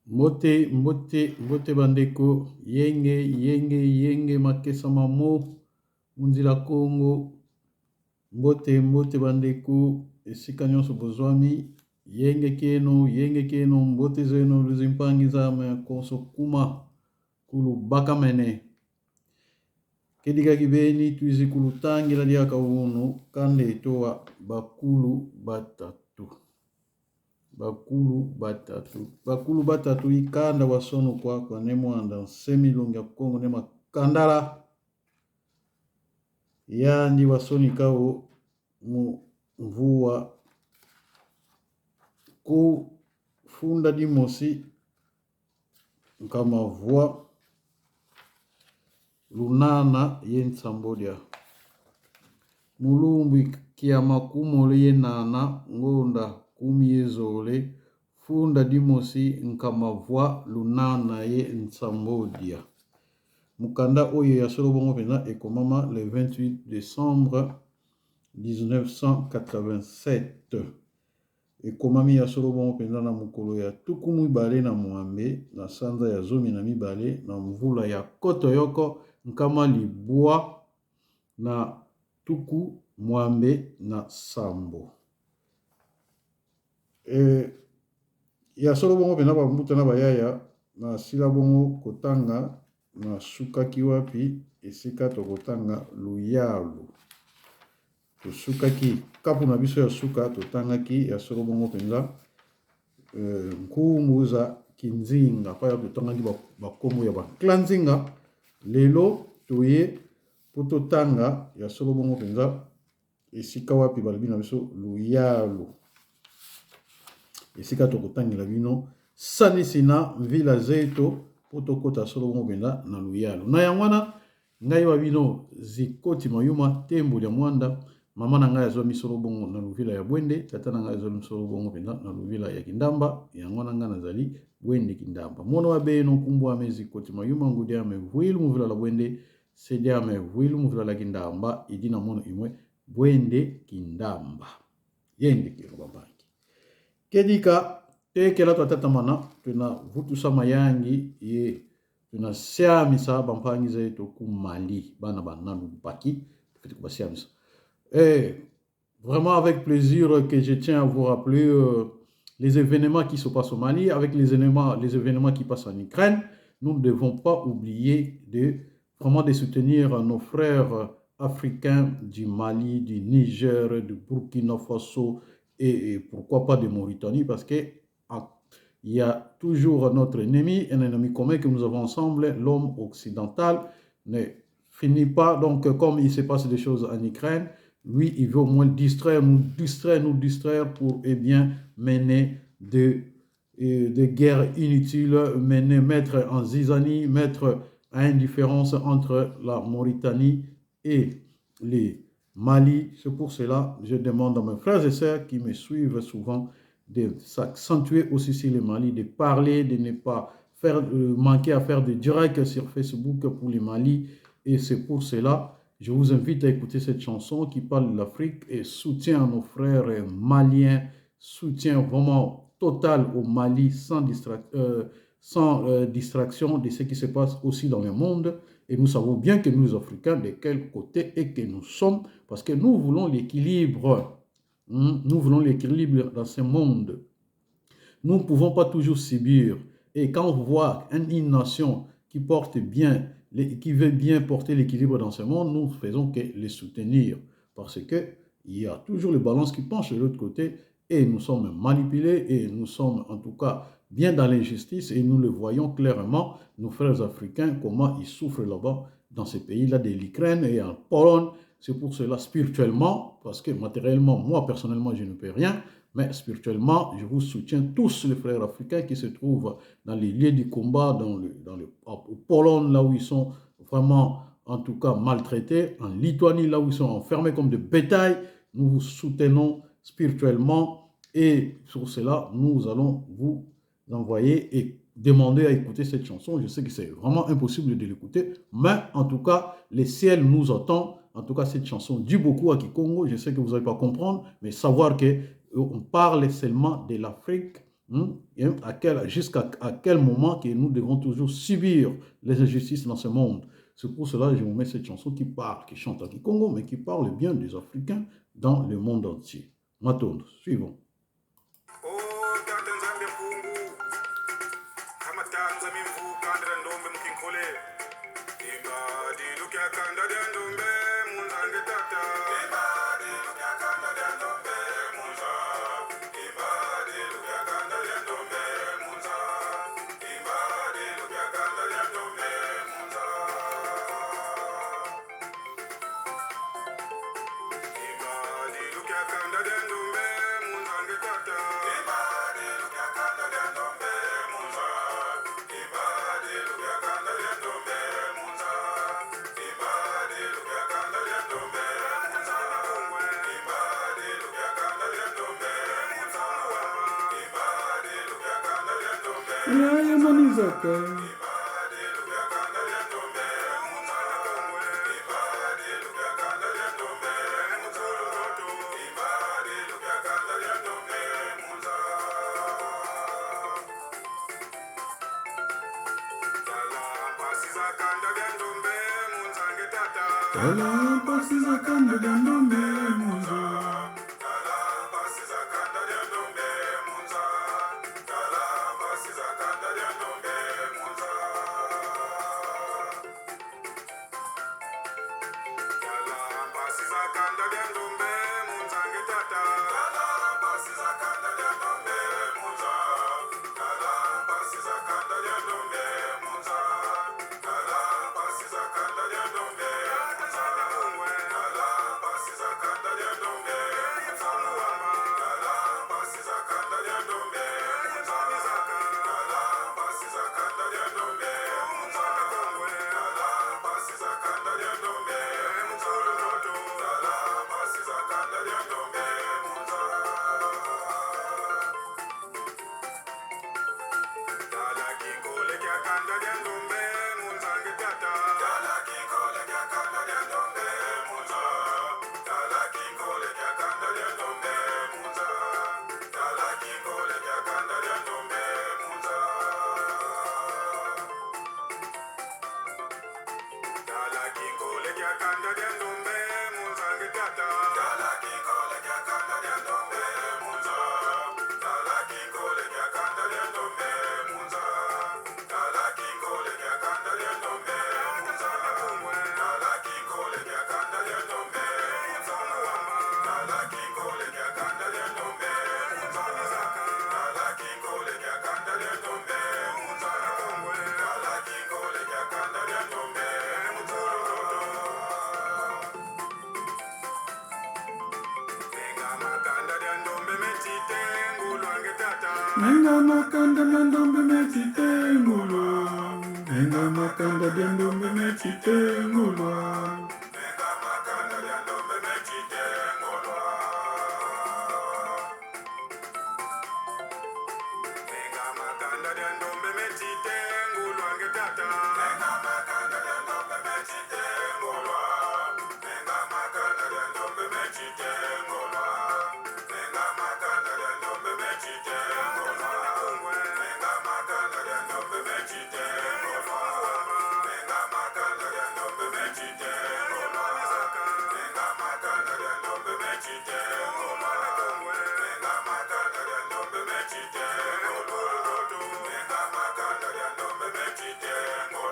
Mbote, mbote, mbote bandeko, yenge, yenge, yenge, makesa mamo, munzila Kongo, mbote, mbote bandeko, esika nyonso bozwami, yenge keno, yenge keno, mbote zeno, luzimpangi zame, konso kuma, kulu bakamene. Kedikaki beni tuizi kulutangila diaka unu kande toa bakulu batatu. Bakulu batatu. Bakulu batatu ikanda wasono kwa kwa ne mwanda nsemi longi ya Kongo ne makandala yandi wasoni kao mu mvua kufunda dimosi nkama vua lunana ye nsambodia mulumbu kiama kumole ye nana ngonda kumi ye zole funda dimosi nkama vua lunana ye nsambodia. Mokanda oyo ya solo bongo mpenza ekomama le 28 décembre 1987. Ekomami ya solo bongo mpenza na mokolo ya 26 na sanza ya 12 na mvula ya 1987. E, ya solo bongo mpenza bambuta na bayaya na sila bongo kotanga nasukaki wapi esika tokotanga luyalu. Tosukaki kapu na biso ya suka totangaki ya solo bongo mpenza nkumbu za kinzinga pa ya totangaki bakombo ya bakla nzinga. Lelo toye po totanga ya solo bongo mpenza esika wapi balobi na biso luyalu, esika tokotangela bino sanisi na mvila zeto po tokota solo bongo mpenza na luyalu. Na yango wana ngai wa bino Zikoti Mayuma Tembo lya Mwanda, mama na ngai azwami solo bongo na luvila ya Bwende, tata na ngai azwami solo bongo mpenza na luvila ya Kindamba. Yango wana ngai nazali Bwende Kindamba, mwana wa beno nkumbu ame Zikoti Mayuma ngudi ame vuilu muvila la Bwende sede ame vuilu muvila la Kindamba idi na mono imwe Bwende Kindamba yende kero babangi kedika tekela twatatamana twena vutusa mayangi ye tunasiamisa bampangi zetu ku Mali bana banalu baki kubasiamisa. Et vraiment avec plaisir que je tiens à vous rappeler les événements qui se passent au Mali, avec les événements qui passent en Ukraine. Nous ne devons pas oublier de vraiment de soutenir nos frères africains du Mali, du Niger, du Burkina Faso et pourquoi pas de Mauritanie, parce que il y a toujours notre ennemi, un ennemi commun que nous avons ensemble, l'homme occidental ne finit pas. Donc, comme il se passe des choses en Ukraine, lui, il veut au moins distraire, nous distraire, nous distraire pour, eh bien, mener des guerres inutiles, mener, mettre en zizanie, mettre à indifférence entre la Mauritanie et les Mali. C'est pour cela que je demande à mes frères et sœurs qui me suivent souvent de s'accentuer aussi sur le Mali, de parler, de ne pas faire, manquer à faire des directs sur Facebook pour le Mali. Et c'est pour cela, je vous invite à écouter cette chanson qui parle de l'Afrique et soutien à nos frères maliens, soutien vraiment total au Mali sans distraction de ce qui se passe aussi dans le monde. Et nous savons bien que nous, Africains, de quel côté est que nous sommes, parce que nous voulons l'équilibre. Nous voulons l'équilibre dans ce monde. Nous ne pouvons pas toujours subir. Et quand on voit une nation qui porte bien, qui veut bien porter l'équilibre dans ce monde, nous faisons que les soutenir. Parce que il y a toujours le balance qui penche de l'autre côté et nous sommes manipulés et nous sommes en tout cas bien dans l'injustice et nous le voyons clairement, nos frères africains, comment ils souffrent là-bas, dans ces pays-là, de l'Ukraine et en Pologne. C'est pour cela spirituellement, parce que matériellement, moi personnellement, je ne peux rien, mais spirituellement, je vous soutiens tous les frères africains qui se trouvent dans les lieux du combat, en Pologne, là où ils sont vraiment, en tout cas, maltraités, en Lituanie, là où ils sont enfermés comme des bétails. Nous vous soutenons spirituellement et sur cela, nous allons vous envoyer et demander à écouter cette chanson. Je sais que c'est vraiment impossible de l'écouter, mais en tout cas, le ciel nous attend. En tout cas, cette chanson dit beaucoup à Kikongo. Je sais que vous n'allez pas comprendre, mais savoir que on parle seulement de l'Afrique. Jusqu'à à quel moment que nous devons toujours subir les injustices dans ce monde? C'est pour cela que je vous mets cette chanson qui parle, qui chante en Kikongo, mais qui parle bien des Africains dans le monde entier. Matondo, suivons. Oh, tata Nzambe Mpungu, kamatanza mimvu kandra ndombe mukinkole. Imba dilukia kanda dia ndombe munzange tata. Imba dilukia kanda dia ndombe munza. Imba dilukia kanda dia ndombe munza. Imba dilukia kanda dia ndombe munza. Imba dilukia kanda dia ndombe munzange tata. Imba dilukia kanda dia ndombe munza. Imba dilukia kanda dia ndombe munza. Imba dilukia kanda dia ndombe munza. Imba dilukia kanda dia ndombe munza. Imba dilukia kanda dia ndombe. Yaya Manizaka. Imba dilukia kanda dia ndombe munza. Imba dilukia kanda dia ndombe munza. Imba dilukia kanda dia ndombe munza. Tala pasiza kanda dia ndombe munzange tata. Tala pasiza kanda dia ndombe munza. Tala pasiza kanda dia ndombe munza. Tala pasiza kanda dia ndombe munza. Tala pasiza kanda dia ndombe munzange tata. Tala pasiza kanda dia ndombe munza. Tala pasiza kanda dia ndombe munza. Tala pasiza kanda dia ndombe munza. Tala pasiza kanda dia ndombe munza. Tala pasiza kanda dia ndombe munza. Tala pasiza kanda dia ndombe munza. Tala pasiza kanda dia ndombe munza. Tala pasiza kanda dia ndombe munza. Tala kinkole kya kanda dia ndombe munzange tata. Tala kinkole kya kanda dia ndombe munza. Tala kinkole kya kanda dia ndombe munza. Tala kinkole kya kanda dia ndombe munza. Tala kinkole kya kanda dia ndombe munzange tata. Tala kinkole kya kanda dia ndombe munza. Tala kinkole kya kanda dia ndombe munza. Tala kinkole kya kanda dia ndombe munza. Tala kinkole kya kanda dia ndombe munza. Tala kinkole kya kanda dia ndombe munza. Tala kinkole kya kanda dia ndombe munza. Tala kinkole kya kanda dia ndombe munza. Nenga makanda dia ndombe metite ngulwange tata. Nenga makanda dia ndombe metite ngulwa. Nenga makanda dia ndombe metite ngulwa. Nenga makanda dia ndombe metite ngulwa. Nenga makanda dia ndombe metite ngulwange tata. Nenga makanda dia ndombe metite ngulwa. Nenga makanda dia ndombe metite ngulwa. Nenga makanda dia ndombe metite ngulwa. Nenga makanda dia ndombe metite ngulwa. Nenga makanda dia ndombe metite ngulwa. Nenga makanda dia ndombe metite ngulwa. Nenga makanda dia ndombe metite ngulwa. Nenga makanda dia ndombe metite ngulwa.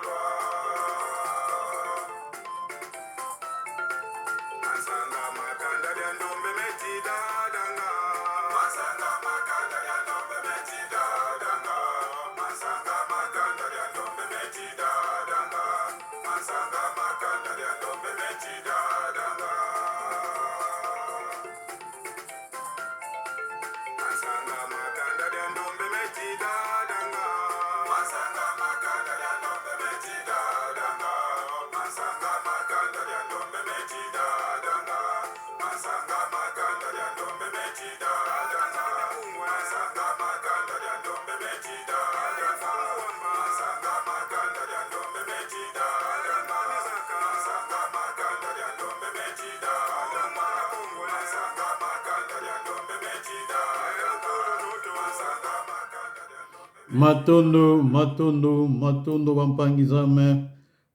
Matondo, matondo, matondo, Bampangizame.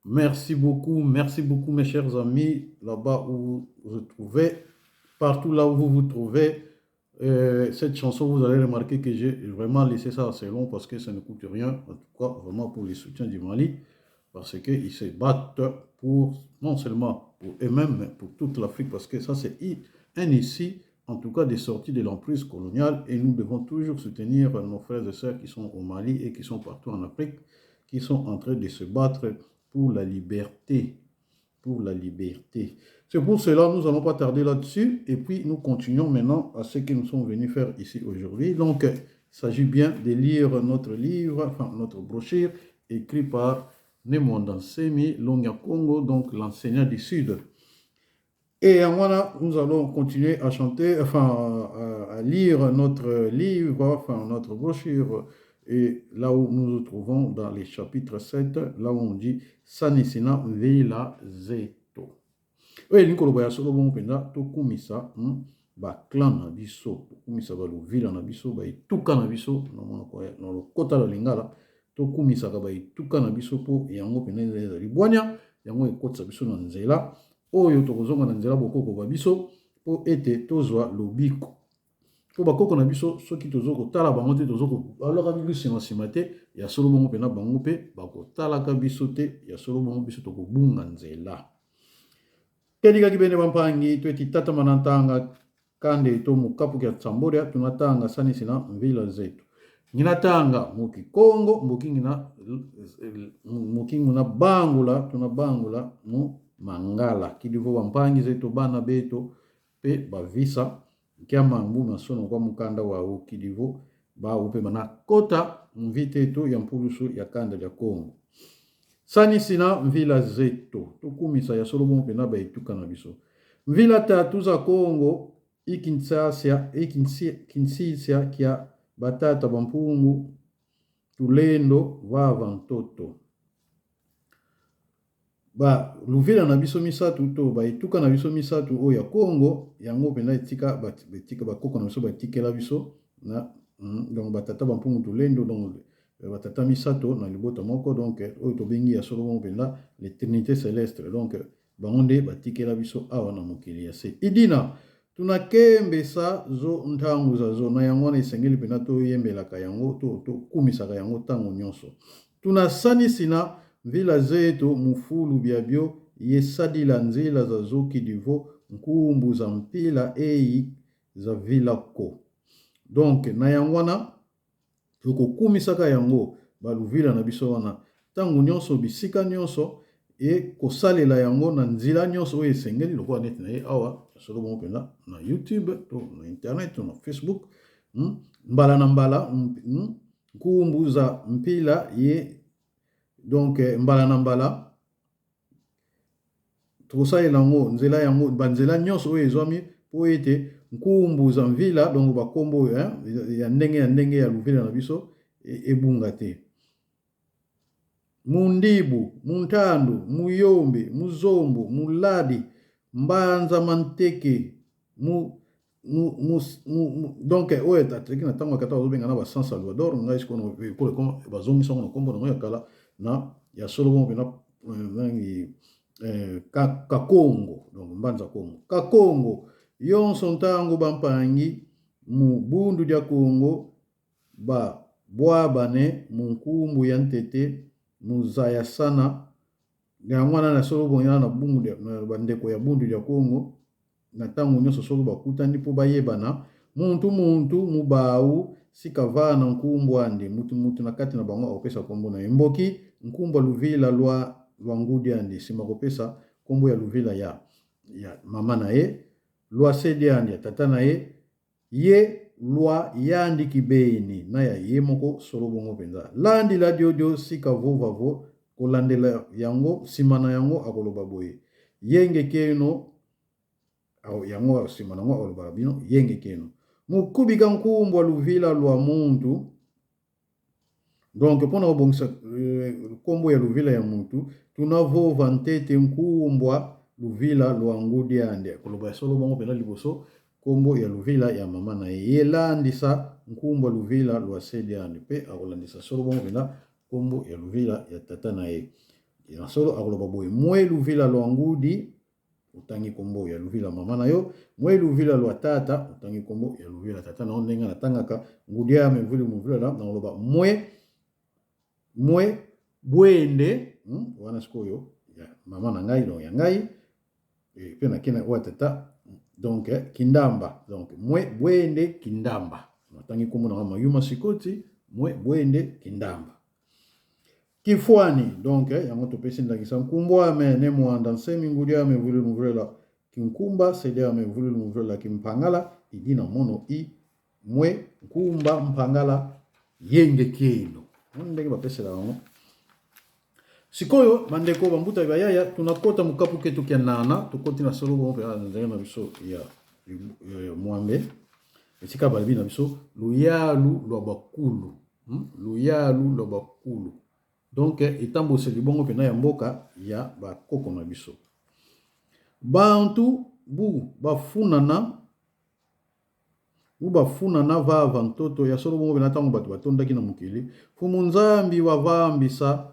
Merci beaucoup, merci beaucoup mes chers amis, là-bas où vous vous trouvez, partout là où vous vous trouvez. Cette chanson, vous allez remarquer que j'ai vraiment laissé ça assez long parce que ça ne coûte rien, en tout cas vraiment pour les soutiens du Mali, parce qu'ils se battent pour, non seulement pour eux-mêmes, mais pour toute l'Afrique, parce que ça c'est un ici, en tout cas des sorties de l'emprise coloniale, et nous devons toujours soutenir nos frères et sœurs qui sont au Mali et qui sont partout en Afrique, qui sont en train de se battre pour la liberté, pour la liberté. C'est pour cela, nous n'allons pas tarder là-dessus, et puis nous continuons maintenant à ce que nous sommes venus faire ici aujourd'hui. Donc, il s'agit bien de lire notre livre, enfin notre brochure, écrit par Ne Muanda Nsemi, Longia Congo, donc l'enseignant du Sud. Et voilà, nous allons continuer à chanter, enfin à lire notre livre, enfin notre brochure, et là où nous nous trouvons dans les chapitres 7, là où on dit Sanisina Mvila Zeto. Oyo elingi koloba ya solo bongo mpenza tokumisa baclan na biso, tokumisa baluvila na biso, baetuka na biso na monoko na lokota la lingala, tokumisaka baetuka na biso mpo yango mpenza ezali bwania, yango ekotisa biso na nzela oyo tokozonga na nzela bokoko ba biso mpo ete tozwa lobiko. Mpo bakoko na biso soki tozo kotala bango te, tozo kobalaka biso nsima nsima te, ya solo bongo mpenza bango mpe bakotalaka biso te, ya solo bongo biso tokobunga nzela. Kelikaki bene bampangi tweti tata manantanga kande to mukapu kya tsamboria tunatanga sanisi na mvila zetu nginatanga mukikongo mbuki ngina bangula tunabangula mu mangala kidivo bampangi zetu bana beto pe bavisa kya mambu masono kwa mukanda wa kidivo bawu pe banakota mvite eto ya mpulusu ya kanda ya Kongo. Sanisi na mvila zetu tokumisa ya solo bongo mpenza baetuka na biso mvila tatu za Kongo ikinsisia kya batata bampungu tulendo vava ntoto. Ba luvila na biso misato to baetuka na biso misato oyo ya Kongo yango mpenza etika etika bakoko na biso batikela biso na donc batata bampungu tulendo, donc batata misato na libota moko, donc oyo tobengi ya solo bongo mpenza les Trinité céleste, donc bango nde batikela biso awa na mokili ya se. Idina tunakembesa zo ntango za zo na yango wana esengeli mpenza toyembelaka yango to tokumisaka yango ntango nyonso. Tunasanisi na mvila zetu mufulu bya bio yesadila nzila za zo kidivo nkumbu za mpila eyi za vilako. Donc na yango wana tokokumisaka yango baluvila na biso wana ntango nyonso bisika nyonso e kosalela yango na nzela nyonso oyo esengeli lokola neti na ye awa solo bongo mpenza na YouTube to na internet to na Facebook, mbala na mbala nkumbu za mpila ye, donc mbala na mbala tokosalela yango nzela yango banzela nyonso oyo ezwami mpo ete nkumbu za mvila, donc bakombo oyo ya ndenge ya luvila na biso ebunga te. Mundibu, Muntandu, Muyombe, Muzombo, Muladi, Mbanza Manteke, donc oyo ataki na ntango ya kata bazobenga na ba San Salvador, ngai sikoyo bazongisa ngo na nkombo nango ya kala na ya solo bongo mpena nangi Kakongo, donc Mbanza Kongo, Kakongo yonso ntango bampangi mu bundu dia Kongo ba bwabane mu nkumbu ya ntete muzayasana yango wana na solo bongo na bundu na bandeko ya bundu ya Kongo na ntango nyonso solo bakutani mpo bayebana muntu muntu mubau sika vana nkumbu ande mutu mutu na kati na bango akopesa nkombo na ye mboki nkumbu luvila lwa lwangudi ande nsima kopesa nkombo ya luvila ya mama na ye lwa sedi ande ya tata na ye ye lwa yandi kibeni na ya ye moko solo bongo mpenza landi la diodio sika vovavo kolandela yango nsima na yango akoloba boye yenge keno yango nsima na yango akoloba bino yenge keno mokubika nkumbwa luvila lwa muntu. Donc mpona kobongisa nkombo ya luvila ya muntu tunavova ntete nkumbwa luvila lwa ngudi ande koloba ya solo bongo mpenza liboso nkombo ya luvila ya mama na ye yelandisa Nkumbwa Luvila lwa Sediani, mpe akolandisa solo bongo mpenza nkombo ya Luvila ya tata na ye. Na solo akoloba boye: Mwe Luvila lwa Ngudi, otangi nkombo ya Luvila mama na yo, mwe Luvila lwa tata, otangi nkombo ya Luvila tata na yo. Ndenge natangaka Ngudi ya mevuli muvila, nakoloba mwe mwe bwende, wana sikoyo ya mama na ngai, donc ya ngai, mpe nakei na oyo ya tata, donc Kindamba, donc mwe bwende Kindamba. Natangi nkombo na nga Mayuma Sikoti mwe bwende Kindamba Kifwani. Donc yango topesi ndakisa: Nkumbwame ne Mwanda Nsemi Ngudiame Vululu Mvulela Kinkumba Sediame Vululu Mvulela Kimpangala Idina Mono i mwe Nkumba Mpangala Yenge Kieno. Ndenge bapesela yango sikoyo, bandeko bambuta bayaya, tunakota mokapu ketu kya nana. Tokoti na solo bongo mpe na nzela na biso ya mwambe, esika balobi na biso luyalu lwa bakulu, Luyalu lwa bakulu, donc etamboseli bongo mpena ya mboka ya bakoko na biso. Bantu bu bafunana, bu bafunana vava ntoto ya solo bongo mpena. Ntango bato batondaki na mokili, Fumu Nzambi wavambisa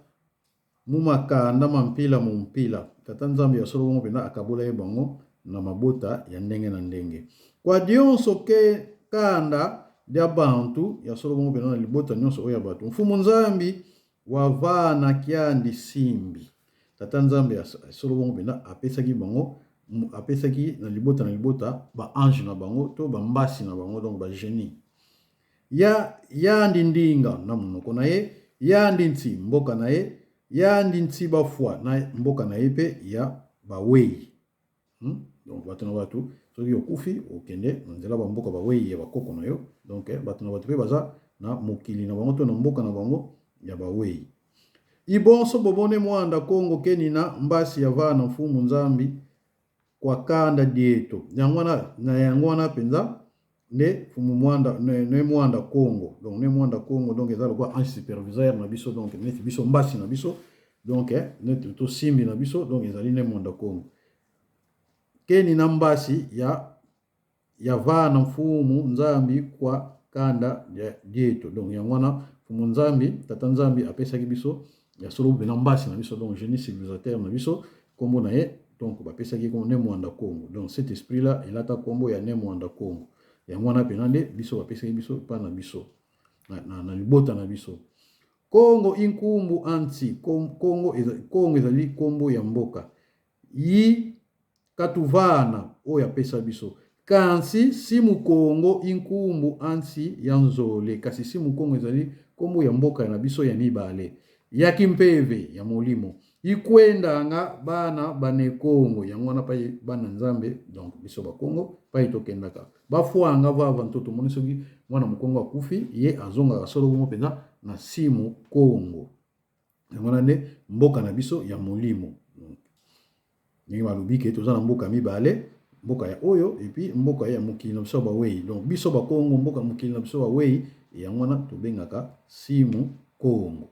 mu makanda ma mpila mu mpila. Tata Nzambe ya solo bongo mpenza akabola ye bango na mabota ya ndenge na ndenge. Kwa dionso ke kanda dia bantu ya solo bongo mpenza, na libota nyonso oyo ya bato, Mfumu Nzambi wavana kiandi simbi. Tata Nzambe ya solo bongo mpenza apesaki bango, apesaki na libota baange na bango to bambasi na bango, donc bagenie ya yandi ndinga na monoko na ye, yandi nti mboka na ye, yandi nti bafwa na mboka na ye mpe ya bawei, Donc bato na bato, soki okufi, okende na nzela bamboka bawei ya bakoko na yo. Donc bato na bato mpe baza na mokili na bango to na mboka na bango ya bawei. Ibonso bobone Mwanda Kongo keni na mbasi ya vana Mfumu Nzambi kwa kanda dieto. Yango wana, na yango wana mpenza nde Fumu Mwanda ne Mwanda Kongo, donc ne Mwanda Kongo, donc eza lokola ange superviseur na biso, donc neti biso mbasi na biso, donc neti tosimbi na biso, donc ezali ne Mwanda Kongo keni na mbasi ya vana Mfumu Nzambi kwa kanda dieto. Donc yango wana Mfumu Nzambi, Tata Nzambi apesaki biso ya solo mpena mbasi na biso, donc génie civilisateur na biso, nkombo na ye, donc bapesaki kombo ne Mwanda Kongo. Donc cet esprit là elata nkombo ya ne Mwanda Kongo. Yango wana mpena nde biso bapesaki biso mpa na biso na libota na biso. Kongo inkumbu anti Kongo, Kongo ezali nkombo ya mboka yi katuvana oyo apesa biso. Kasi simu Kongo inkumbu ansi ya nzole, kasi simu Kongo ezali nkombo ya mboka na biso ya mibale ya kimpeve ya molimo ikwendanga bana banekongo. Yango wana pai bana Nzambe, donc biso Bakongo, pai tokendaka bafwanga vava nto. Tomoni soki mwana mokongo akufi, ye azongaka solo bongo mpenza na simu Kongo. Yango wana nde mboka na biso ya molimo. Ndenge balobi ke toza na mboka mibale, mboka ya oyo et puis mboka ya mokili na biso ya bawei. Donc biso Bakongo, mboka mokili na biso bawei, yango wana tobengaka simu Kongo.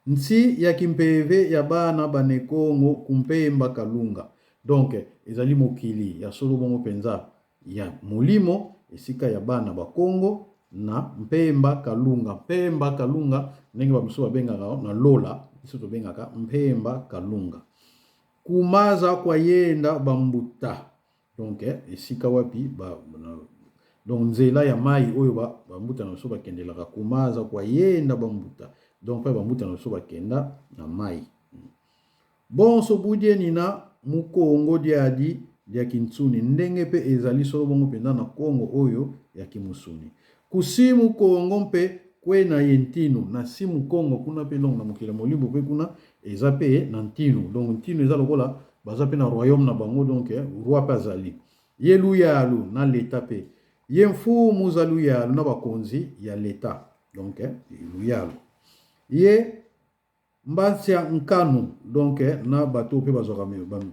Nsi ya kimpeve ya bana banekongo kumpemba kalunga. Donc ezali mokili ya solo bongo mpenza ya molimo, esika ya bana Bakongo na Mpemba Kalunga. Mpemba Kalunga, ndenge bamosusu babengaka na lola, biso tobengaka Mpemba Kalunga. Kumaza kwa yenda bambuta, donc esika wapi donc nzela ya mai oyo bambuta na biso bakendelaka. Kumaza kwa yenda bambuta, donc mpe bambuta na biso bakenda na mai. Bonso budieni na mukongo diadi dia kintsuni, ndenge mpe ezali solo bongo mpenza na Kongo oyo ya kimusuni. Kusimu Kongo mpe kwe na ye ntinu na simu Kongo kuna mpe, donc na mokili ya molimo mpe kuna eza mpe na ntinu. Donc ntinu eza lokola baza mpe na royaume na bango, donc roi mpe azali ye luyalu na leta mpe ye mfumu za luyalu na bakonzi ya leta, donc luyalu ye mbansia nkanu, donc na bato mpe bazwaka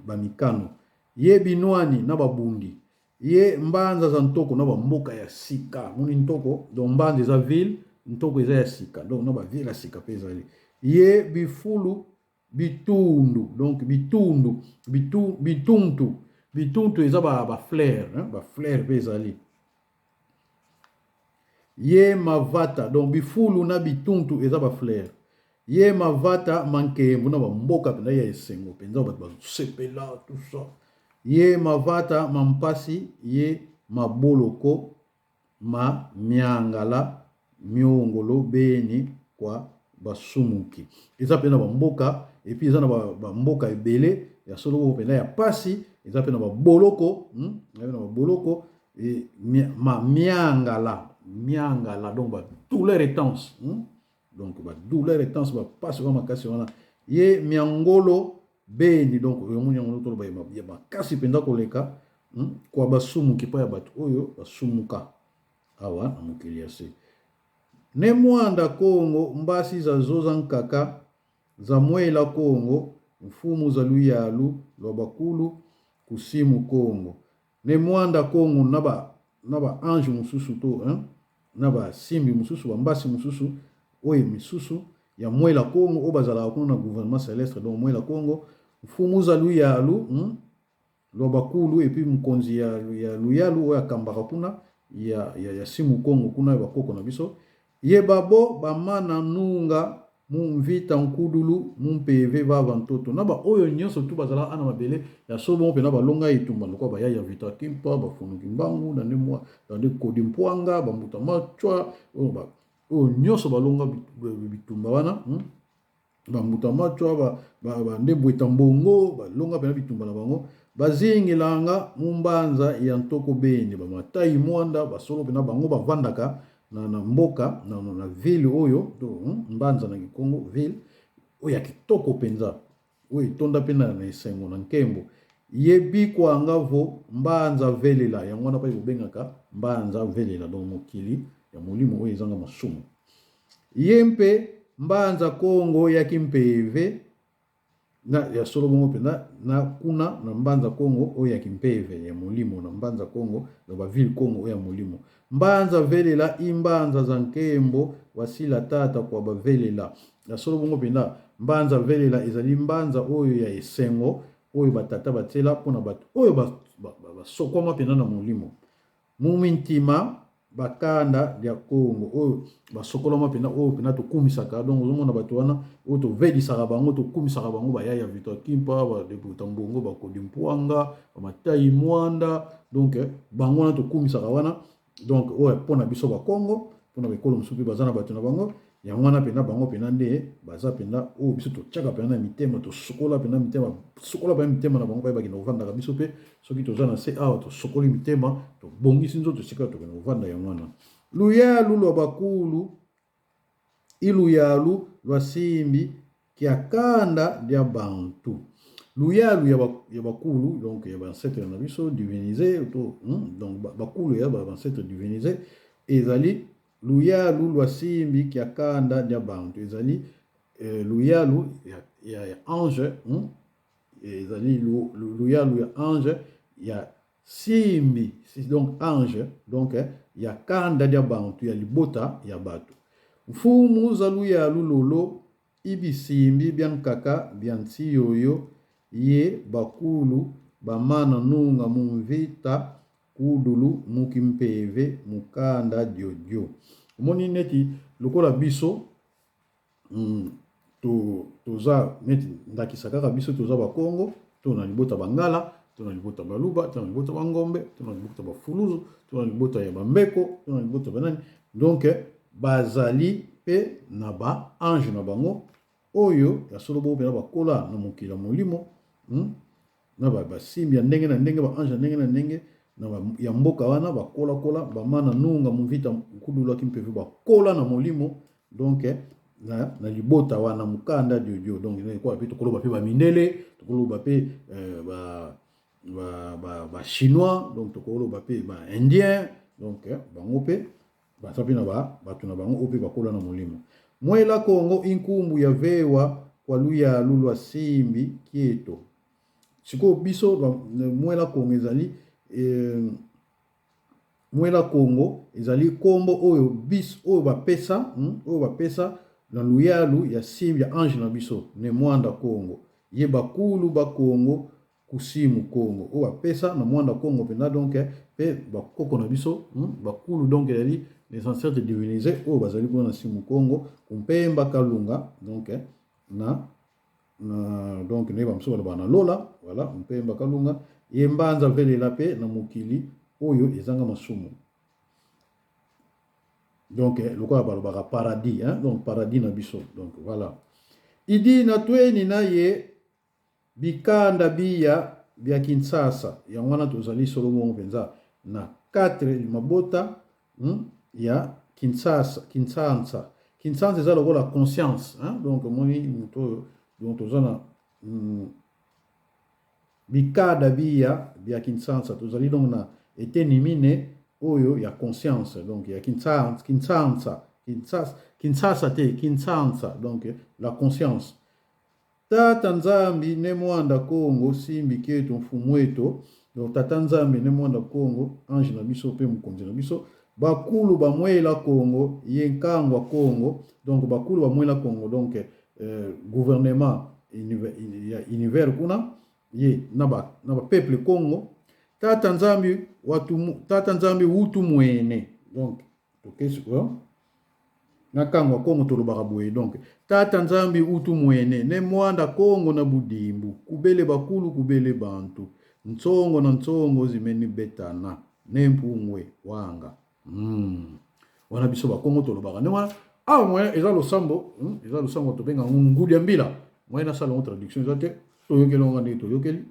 bamikano ye binwani na babundi ye mbanza za ntoko na bamboka ya sika. Moni ntoko, donc mbanza eza ville, ntoko eza ya sika, donc na baville ya sika mpe ezali ye bifulu bitundu, donc bitundu bituntu bituntu eza bafleur, bafleur mpe ezali. Ye mavata, donc bifulu na bituntu eza ba fleur. Ye mavata mankembo na bamboka mpenza ya esengo mpenza, bato basepela tout ça. Ye mavata mampasi, ye maboloko ma miangala miongolo beni kwa basumuki. Eza mpe na bamboka, epuis eza na bamboka ebele ya solo moko mpenza ya pasi, eza mpe na baboloko, eza na baboloko e, ma miangala miangala, donc ba douleur intense, Donc ba douleur intense, ba pasi wana makasi wana, ye miangolo beni, donc yango yango toloba ya makasi mpenza koleka, kwa basumuki, mpo ya bato oyo basumuka awa na mokili ya se. Ne mwanda Kongo mbasi za zoza nkaka za mwela Kongo mfumu za luyalu lwa bakulu kusimu Kongo Ne mwanda Kongo na ba na ba ange mosusu to hein, na ba simbi mosusu, ba mbasi mosusu oyo misusu ya mwela Kongo oyo bazalaka kuna na gouvernement celeste, donc mwela Kongo mfumu za luyalu, lwa bakulu, et puis mokonzi ya luyalu oyo akambaka kuna ya simu Kongo kuna ya bakoko na biso, ye babo bamana nunga mu mvita nkudulu mu mpeve vava ntoto na ba oyo nyonso tu bazalaka ana mabele ya solo bongo mpena balonga etumba lokola ba yaya Vita Kimpa, ba Funu Kimbangu, na nde mwa na nde Kodi Mpwanga, ba Mbuta Machwa, oyo ba oyo nyonso balonga bitumba wana, Ba Mbuta Machwa, ba nde Bweta Mbongo balonga mpena bitumba na bango, bazingelanga mu mbanza ya ntoko beni ba Matai Mwanda basolo mpena bango bavandaka na mboka na ville oyo to, mbanza na Kikongo ville oyo ya kitoko mpenza oyo etonda mpe na esengo na nkembo ye bikwanga vo mbanza velela, yango wana mpe kobengaka mbanza velela, donc mokili ya molimo oyo ezanga masumu. Ye mpe mbanza Kongo ya kimpeve na ya solo bongo mpenza na kuna na mbanza Kongo oyo ya kimpeve ya molimo, na mbanza Kongo na ba ville Kongo oyo ya molimo, mbanza velela imbanza za nkembo wasila tata kwa bavelela ya solo bongo mpenza. Mbanza velela ezali mbanza oyo ya esengo oyo batata batiela mpona bato oyo basokwama mpenza na molimo mumintima bakanda ya Kongo oyo basokolama mpenza, oyo mpenza tokumisaka. Donc ozomona bato wana oyo tovelisaka bango, tokumisaka bango, bayaya Vita Kimpa, badebuta Mbongo, bakodi Mpwanga, bamatai Mwanda, donc bango wana tokumisaka wana. Donc oyo mpona biso bakongo, mpona bekolo mosusu mpe baza na bato na bango, yango wana mpenza bango mpenza nde baza mpenza oyo biso totiaka mpenza na mitema, tosukola mpenza mitema, sokola mpenza mitema na bango mpe bakende kovandaka. Biso mpe soki toza na se awa, tosokoli mitema, tobongisi nzoto esika tokende kovanda. Yango wana luyalu lwa bakulu iluyalu lwa simbi kiakanda dia bantu, luyalu ya bakulu, donc ya baancêtre na biso divinisé to, donc bakulu ya baancêtre divinisé, ezali luyalu lwa simbi kiakanda dia bantu, ezali luyalu ya ange, ezali luyalu ya ange ya simbi, donc ange, donc ya kanda dia bantu, ya libota ya bato. Mfumu za luyalu lolo ibisimbi bya nkaka bya ntiyoyo ye bakulu bamana nunga mu mvita kudulu muki mpeve mukanda diodio. Omoni neti lokola biso, toza neti ndakisa kaka biso toza bakongo, to na libota bangala, to na libota baluba, to na libota bangombe, to na libota bafuluzu, to na libota ya bambeko, to na libota banani. Donc bazali mpe na ba ange na bango oyo ya solo bongo mpena bakola na mokili ya molimo, na basimbi ya ndenge na ndenge, ba ange ya ndenge na ndenge na ya mboka wana bakolakola, bamana nunga muvita nkudulaki mpe bakola na molimo. Donc na libota wana mukanda diodio, donc kwa mpe tokoloba mpe bamindele, tokoloba mpe ba chinois, donc tokoloba mpe ba indien, donc bango mpe baza mpe na bato na bango oyo mpe bakola na molimo. Mwela Kongo inkumbu ya vewa kwa luyalu lwa simbi kieto. Sikoyo biso mwela Kongo ezali, mwela Kongo ezali kombo oyo bis oyo bapesa, oyo bapesa na luyalu ya simbi ya ange na biso ne mwanda Kongo ye bakulu ba Kongo kusimu Kongo oyo bapesa na mwanda Kongo mpenza, donc mpe bakoko na biso, bakulu, donc ezali Les ancêtres divinisés oyo bazali kuna na Simu Kongo, Kumpemba Kalunga, donc na na donc nde bamosusu balobaka na lola, voilà, Mpemba Kalunga ye mbanza velela mpe na mokili oyo ezanga masumu, donc lokola balobaka paradis, hein? Donc paradis na biso. Donc voilà, idi na tweni na ye bikanda biya bya Kinshasa. Yango wana tozali solo bongo mpenza na 4 mabota ya Kinshasa. Kinshasa, Kinshasa eza lokola conscience, hein? Donc omoni moto oyo, donc toza na bikada biya bya Kinshasa, tozali donc na eteni mine oyo ya conscience, donc ya Kinshasa, Kinshasa, Kinshasa, Kinshasa te, Kinshasa, donc la conscience. Tata Nzambi ne Mwanda Kongo simbi keto mfumu eto, donc Tata Nzambi ne Mwanda Kongo, ange na biso mpe mokonzi na biso, bakulu bamwela Kongo ye nkangwa Kongo, donc bakulu bamwela Kongo, donc gouvernement ya univers kuna ye na ba peuple Kongo. Tata Nzambi watu, Tata Nzambi wutu mwene, donc tokesi na kangwa Kongo tolobaka boye, donc Tata Nzambi utu mwene ne Mwanda Kongo na budimbu kubele bakulu kubele bantu ntsongo na ntsongo zimeni betana ne mpungwe wanga. Wana biso bakongo tolobaka nde wana. Awa moyen eza losambo, eza losambo tobenga yango ngudi ya mbila. Moyen nasala yango traduction eza te, toyokeli yango ndenge toyokeli.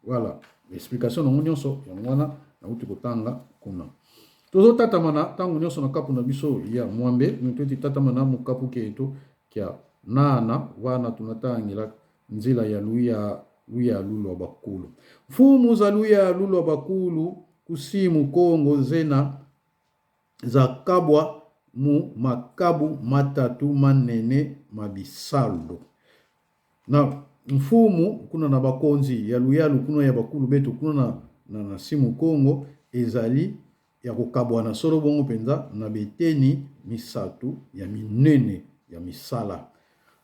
Voilà, explication nango nyonso yango wana nauti kotanga kuna. Tozotatama na ntango nyonso na kapu na biso ya mwambe, toyeti tatama na mokapu keto kya nana wana tunatangela nzela ya luya luyalu lwa bakulu. Mfumu za luyalu lwa bakulu kusimu Kongo zena zakabwa mu makabu matatu manene mabisalo. Na mfumu kuna na bakonzi ya luyalu kuna ya bakulu beto kuna na simu Kongo ezali ya kokabwana solo bongo mpenza na beteni misato ya minene ya misala.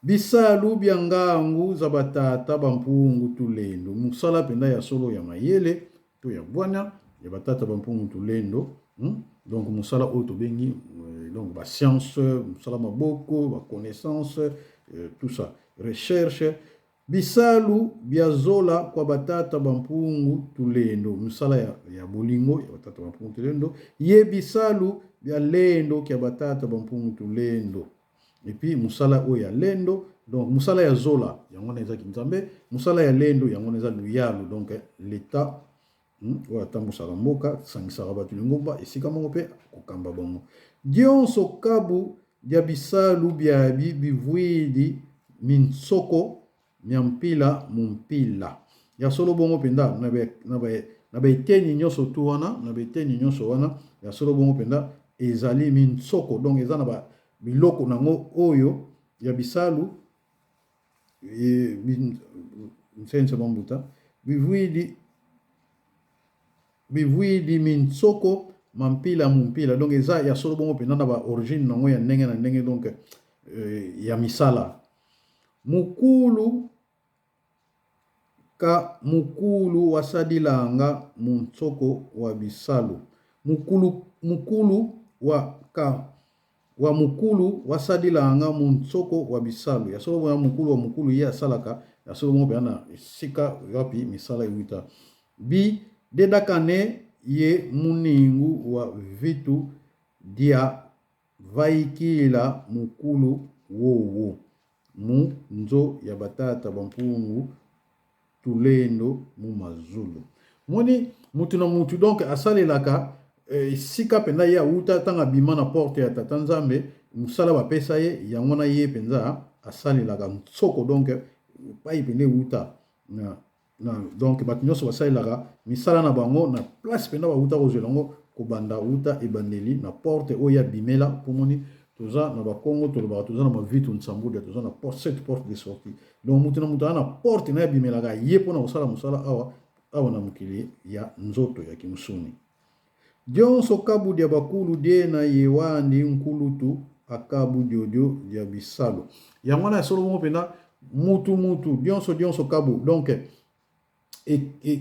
Bisalu bya ngangu za batata bampungu tulendo, mosala mpenza ya solo ya mayele to ya bwana ya batata bampungu tulendo, Donc mosala oyo tobengi donc ba science, mosala maboko, ba connaissance, tout ça, recherche. Bisalu bya zola kwa batata bampungu tulendo, mosala ya bolingo ya batata bampungu tulendo, ye bisalu bya lendo kya batata bampungu tulendo. Et puis mosala oyo ya lendo, donc mosala ya zola yango wana ezaki nzambe, mosala ya lendo yango wana eza luyalu, donc l'état, oyo atambusaka mboka, asangisaka bato lingomba esika moko mpe kokamba bango. Dionso kabu bya bisalu byabi bivwidi minsoko mya mpila mu mpila. Ya solo bongo mpenza na baeteni nyonso tu wana, na baeteni nyonso wana ya solo bongo mpenza ezali minsoko, donc eza na biloko nango oyo ya bisalu nsense bambuta bivwidi minsoko mampila mu mpila, donc eza ya solo bongo mpenza na ba origine nango ya ndenge na ndenge, donc ya misala. Mukulu ka mukulu wasadilanga munsoko wa bisalu, mukulu, mukulu wa ka wa mukulu wasadilanga munsoko wa bisalu. Ya solo bongo mukulu wa mukulu ye asalaka ya solo bongo mpenza na esika wapi misala ewuta bi dedakane ye muningu wa vitu dia vaikila mukulu wowo mu nzo ya batata bampungu tulendo mu mazulu. Moni mutu na mutu donc asalelaka esika mpenza ye awuta ntango abima na porte ya tata Nzambe, mosala bapesa ye yango wana ye mpenza asalelaka nsoko, donc pai mpenza ewuta na donc bato nyonso basalelaka misala na bango na place mpenza bawuta kozwela yango kobanda wuta ebandeli na porte oyo abimela. Mpo moni toza na bakongo tolobaka toza na mavitu nsambuda, toza na porte, sept porte de sortie, donc mutu na mutu aza na porte na ye abimelaka ye mpona kosala mosala awa awa na mokili ya nzoto ya kimusuni. Dionso kabu dia bakulu diena ye wandi nkulutu akabu diodio dia bisalu. Yango wana ya solo bongo mpenza mutu mutu dionso dionso kabu, donc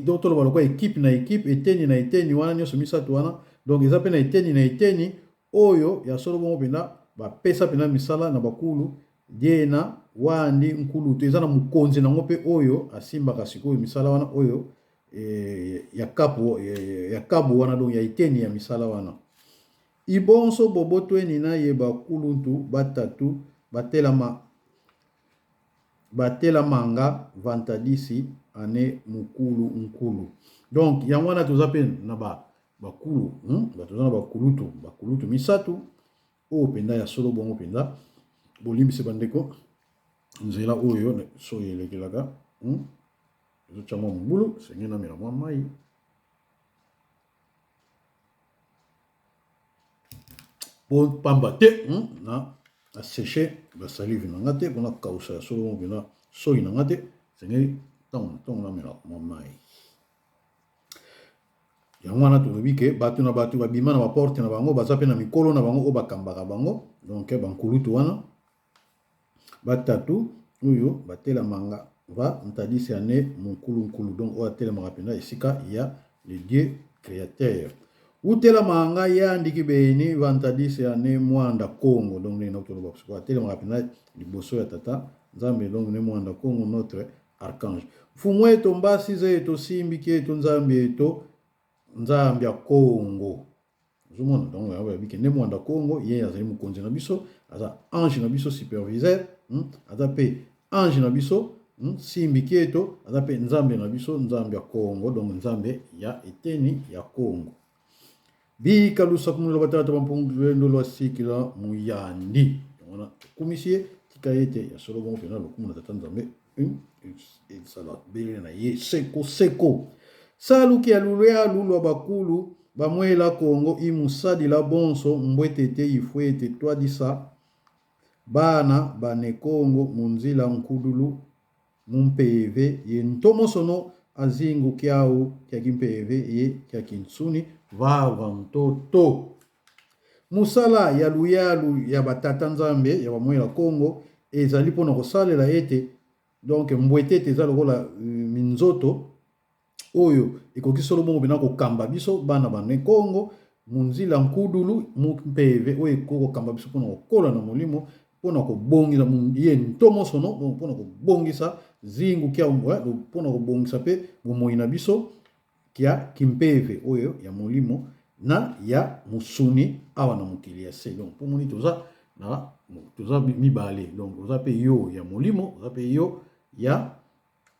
donc toloba lokola équipe na équipe, eteni na eteni wana nyonso misato wana, donc eza mpe na eteni na eteni. Oyo ya solo bongo mpenza bapesa mpenza misala na bakulu diena wandi nkulutu eza na mokonzi nango mpe oyo asimbaka sikoyo misala wana oyo e, ya kapu e, ya kabu wana donc ya eteni ya misala wana ibonso bobotweni na ye bakuluntu batatu batelama batelamanga vantadisi ane mukulu nkulu donc yango wana toza mpe na ba bakulu toza na bakulutu bakulutu misato oyo mpenza ya solo bongo mpenza bolimbisi bandeko nzela oyo soyi elekelaka ezotya mwa mobulu senge namela mwa mai po pamba te na aseche basalive na nga te mpona kausa ya solo bongo mpenza soyi na nga te sengeli ntango na ntango namela mwa mai. Yango wana tolobi ke bato na bato babima na baporte na bango, baza mpe na mikolo na bango oyo bakambaka bango, donc bankulutu wana batatu oyo batelamanga va ntadisi ane munkulunkulu, donc oyo atelemaka mpenza esika ya le Dieu créateur. Utelamanga yandiki beni va ntadisi ane mwanda Kongo, donc ndenge toloba sikoyo atelemaka mpenza liboso ya tata Nzambe, donc ne mwanda Kongo notre Archange. Mfumu eto mbasi zeto simbi kieto nzambi eto nzambi ya Kongo. Ozomona donc yango bayebi ke nde mwanda Kongo ye azali mokonzi na biso, aza ange na biso superviseur, aza mpe ange na biso simbi kieto, aza mpe nzambe na biso nzambe ya Kongo, donc nzambe ya eteni ya Kongo. Bika lusaku mulilo batata bampungu lwendo lwa sikila muyandi. Yango wana tokumisi ye, tika ete ya solo bongo mpenza lokumu na Tata Nzambe ezala bele na ye seko seko. Saluki ya lulyalu lwa bakulu bamwela Kongo imusadila bonso mbwetete ifwete twadisa bana ba ne Kongo munzila nkudulu Mumpeve ye ntomosono azingu kiau kia kimpeve ye kia kintsuni vava ntoto. Mosala ya luyalu ya ba tata Nzambe ya ba mwela Kongo ezali pona kosalela ete donc mbwetete eza lokola minzoto oyo ekoki solo bongo pena kokamba biso bana ba ne Kongo munzila nkudulu mu mpeve oyo ekoki kokamba biso pona kokola na molimo pona kobongisa ye ntomosono donc pona kobongisa zingu kia pona kobongisa pe bomoi na biso kia kimpeve oyo ya molimo na ya mosuni awa na mokili ya se. Donc po moni toza na toza mibale, donc oza pe yo ya molimo, oza pe yo ya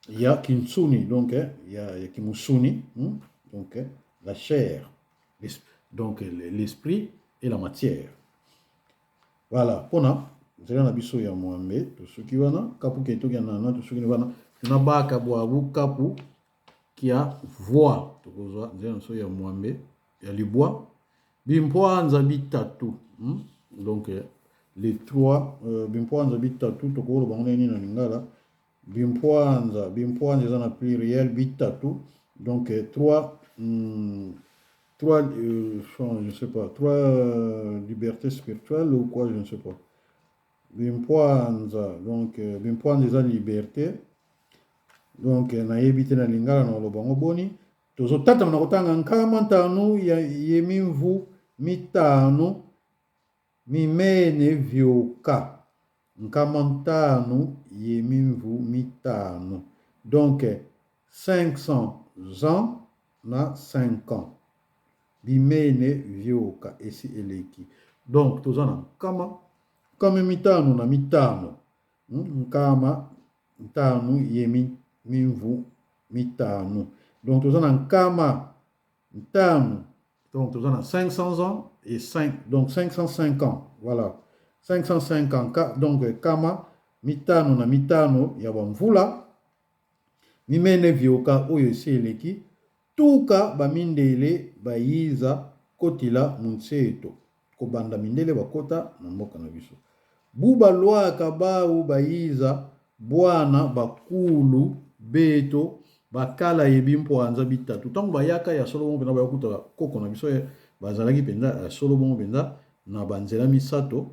ya kinsuni, donc ya, ya kimusuni, Donc la chair, donc l'esprit et la matière. Voilà, pona nzela na biso ya mwambe tosuki wana kapu ke toki na tosuki wana tuna baka bwabu kapu kia voix tokozwa nzela na biso ya mwambe ya libwa bimpwanza bitatu, Donc les trois bimpwanza bitatu tokoloba ngo nini na lingala bimpwanza bimpwanza eza na pluriel bitatu donc trois trois je sais pas trois libertés spirituelles ou quoi je ne sais pas bimpwanza donc bimpwanza eza liberté donc nayebi te na lingala na koloba ngo boni tozotatama na kotanga nkama ntanu ya yemimvu mitano mimene vyoka nkama ntanu yemimvu mitano donc 500 ans na 5 ans bimene vyoka esi eleki donc toza na nkama nkama mitano na mitano nkama ntanu ye mimvu mitano donc toza na nkama ntanu donc toza na 500 ans et 5 donc 505 ans voilà 505 ans donc kama mitano na mitano ya bamvula mimene vyoka oyo esi eleki tuka bamindele bayiza kotila munseto kobanda mindele bakota na mboka na biso buba lwaka bau bayiza bwana bakulu beto bakala ye bimpwanza bitatu ntango bayaka ya solo bongo mpenza bayakuta koko na biso bazalaki mpenza ya solo bongo mpenza na banzela misato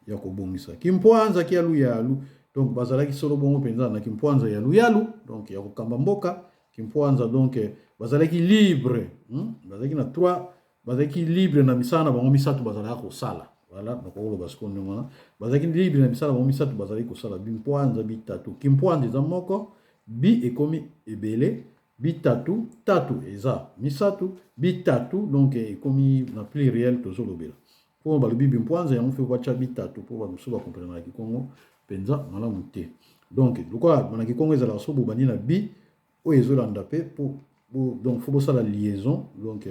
ya kobongisa kimpwanza kia luyalu donc bazalaki solo bongo mpenza na kimpwanza ya luyalu donc ya kokamba mboka kimpwanza donc bazalaki libre, Bazalaki na trois Bazalaki libre na misala na bango misato bazalaka kosala. Voilà, nakokoloba sikoyo ndenge wana. Bazalaki libre na misala na bango misato bazalaki kosala. Bimpwanza bitatu. Kimpwanza eza moko, bi ekomi ebele, bitatu, tatu eza misato, bitatu donc ekomi na pluriel tozolobela. Mpo balobi bimpwanza yango mpe batya bitatu mpo bato mosusu bakomprena na kikongo mpenza malamu te. Donc lokola na kikongo ezalaka so bobandi na bi oyo ezolanda mpe po donc faut bosala liaison donc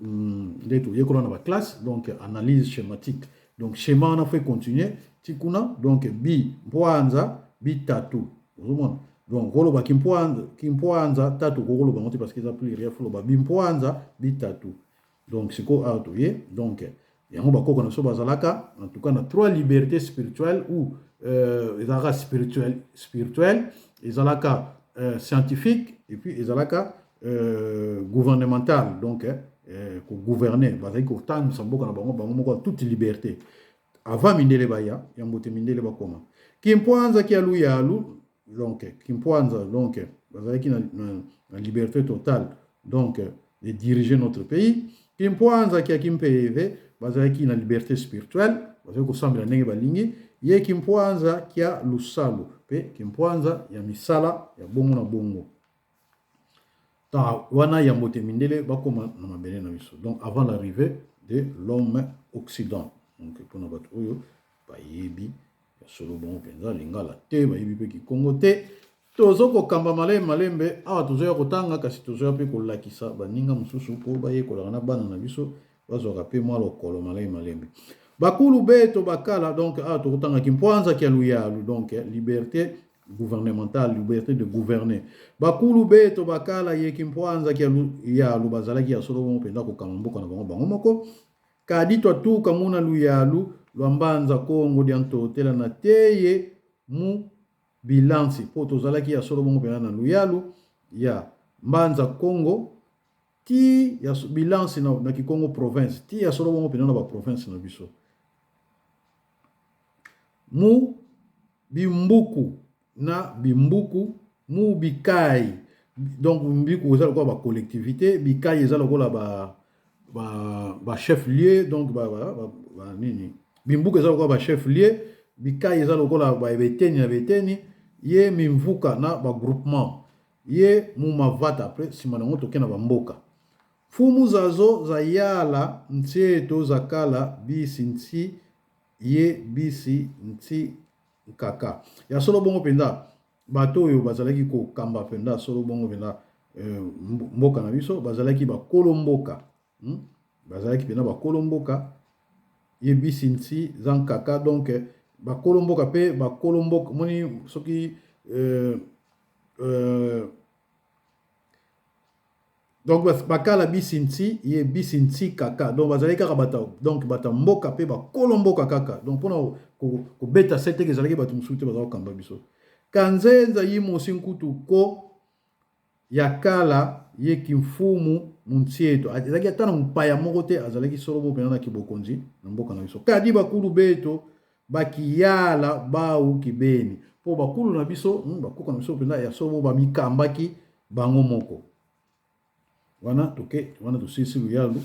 nde toyekola na baclasse, donc analyse schématique, donc schéma wana faut continuer ti kuna. Donc bi mpwanza bitatu, ozomona. Donc koloba kimpwanza, kimpwanza tatu kokoloba yango te parce que eza pluriel, faut loba bimpwanza bitatu. Donc sikoyo awa toye, donc yango bakoko na biso bazalaka en tout cas na trois libertés spirituelles ou ezalaka spirituel, ezalaka scientifique et puis ezalaka gouvernemental. Donc kogouverner, bazalaki kotangisa mboka na bango bango moko toute liberté avant mindele baya yango te, mindele bakoma. Kimpwanza kialu yalu, donc kimpwanza, donc bazalaki na liberté totale donc de diriger notre pays. Kimpwanza kia kimpeve, bazalaki na liberté spirituelle, bazalaki kosambela ndenge balingi. Ye kimpwanza kia lusalu mpe kimpwanza ya misala ya bongo na bongo. Ta wana yambo te mindele bakoma na mabele na biso, donc avant l'arrivée de l'homme occident. Donc mpona bato oyo bayebi ya solo bongo mpenza lingala te, bayebi mpe kikongo te, tozo kokamba malembe malembe awa, tozoya kotanga kasi tozoya mpe kolakisa baninga mosusu mpo bayekolaka na bana na biso bazwaka mpe mwa lokolo malembe malembe. Bakulu beto bakala, donc awa tokotanga kimpwanza kia luyalu, donc liberté gouvernementale, liberté de gouverner. Bakulu beto bakala ye kimpwanza kia luyalu, bazalaki ya solo bongo mpenza kokamba mboka na bango bango moko. Kadi twatuka muna luyalu lwa mbanza kongo dia ntotela na teye mu bilansi, mpo tozalaki ya solo bongo mpenza na luyalu ya mbanza kongo ti ya bilansi na kikongo province, ti ya solo bongo mpenza na baprovince na biso mu bimbuku na bimbuku mu bikai. Donc mbiku eza lokola bacollectivité, bikai eza lokola ba chef lieu, donc ba nini, bimbuku eza lokola ba chef lieu, bikai eza lokola ba beteni na beteni, ye mimvuka na bagroupement, ye mu mavata. Après nsima nango toke na bamboka. Mfumu zazo zayala ntieto zakala bisi nti ye bisi nti nkaka. Ya solo bongo mpenza bato oyo bazalaki kokamba mpenza solo bongo mpenza mboka na biso bazalaki bakolo mboka, Bazalaki mpenza bakolo mboka, ye bisi nti za nkaka, donc bakolo mboka mpe bakolo mboka moni soki donc bakala bisi nti ye bisi nti kaka, donc bazalaki kaka bato, donc bato ya mboka mpe bakolo mboka kaka. Donc mpona kobeta se teke ezalaki bato mosusu te baza kokamba biso. Kanzenza yi mosi nkutu ko ya kala ye kimfumu muntieto, azalaki ata na mopaya moko te, azalaki solo bo mpenza na kibokonzi na mboka na biso. Kadi bakulu beto bakiyala bau kibeni, mpo bakulu na biso, bakoko na biso mpenza ya solo bamikambaki bango moko. Wana toke wana tosilisi luyalu,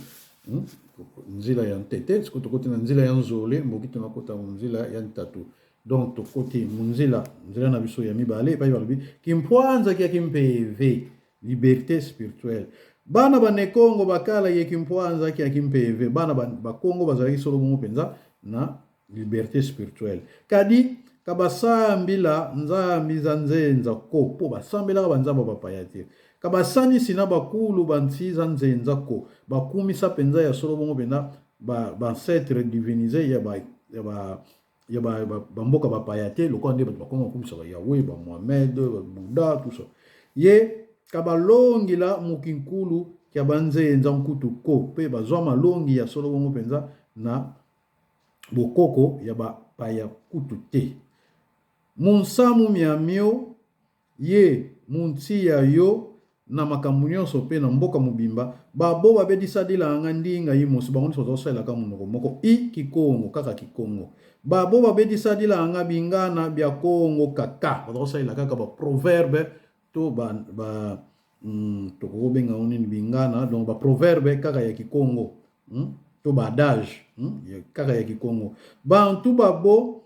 nzela ya ntete, sikoyo tokoti na nzela ya nzole mboki, tonakota nzela ya ntatu. Donc tokoti munzela, nzela na biso ya mibale epai balobi kimpwanza kia kimpeve, liberté spirituelle. Bana ba nekongo bakala ye kimpwanza kia kimpeve, bana bakongo bazalaki solo bongo mpenza na liberté spirituelle. Kadi kabasambila nzambi za nzenza ko, mpo basambelaka banzambe bapaya te. Kabasanisi na bakulu banti za nzenza ko, bakumisa mpenza ya solo bongo mpenza baancêtre divinise ya bamboka bapaya te, lokola nde bato bakoma kokumisa ba Yahweh, ba Mohamed, ba Bouddha, tout ça. Ye kabalongila mokinkulu ya banzenza nkutu ko, mpe bazwa malongi ya solo bongo mpenza na bokoko ya bapaya kutu te. Munsamu miamio ye munti ya yo na makambo nyonso mpe na mboka mobimba babo babedisadilanga ndinga ye mosi, bango nyonso bazosalelaka monoko moko i kikongo, kaka kikongo. Babo babedisadilanga bingana bya kongo kaka bazosalela kaka baproverbe to ba tokokobenga ngo nini, bingana, donc baproverbe kaka ya kikongo. To ba adage kaka ya kikongo. Bantu babo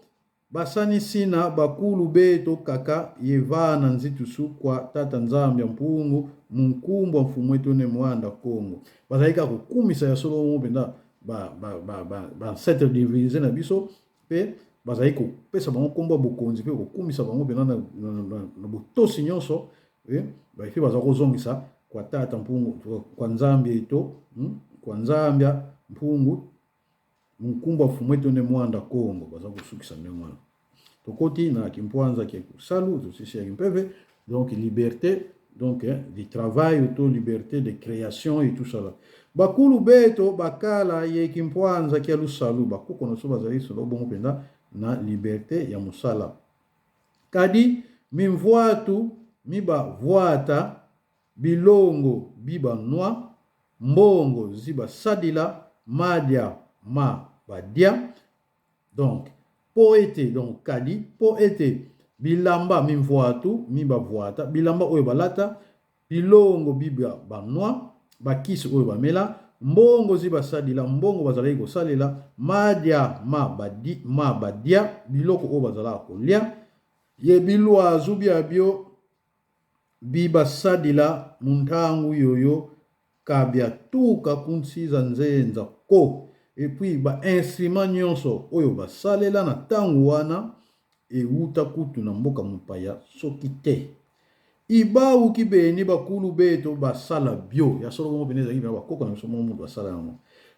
basanisi na bakulu beto kaka ye vana nzitusu kwa tata Nzambi ya mpungu munkumbwa mfumu etu ne muanda Kongo. Bazali kaka kokumisa ya solo bongo mpenza ba ancêtre divinise na biso mpe bazali kopesa bango nkombo ya bokonzi mpe kokumisa bango mpenza na botosi nyonso. Mpe baza kozongisa kwa tata mpungu kwa Nzambi eto, kwa Nzambi ya mpungu munkumbwa mfumu etu ne muanda Kongo. Baza kosukisa ndenge wana. Tokoti na kimpwanza kia kusalu tosisi ya kimpeve, donc liberté donc du travail to liberté de création et tout ça là. Bakulu beto bakala ye kimpwanza kia lusalu, bakoko na so bazali solo bongo mpenza na liberté ya mosala. Kadi mimvuatu mibavuata bilongo bibanwa mbongo zibasadila madia ma badia. Donc po ete, donc kadi po ete bilamba mimvuatu mibavuata, bilamba oyo balata, bilongo bibwa banwa, bakisi oyo bamela, mbongo zibasadila, mbongo bazalaki kosalela, madia ma badi, ma badia, biloko oyo bazalaka kolia, ye bilwazu bia bio bibasadila muntangu yoyo kabia tuka kunsiza nzenza ko. Et puis ba instrument nyonso oyo basalela na tangu wana ewuta kutu na mboka mopaya soki te. Ibauki beni bakulu beto basala bio ya solo bongo pene ezalaki na bakoko na biso moko moto basala yango.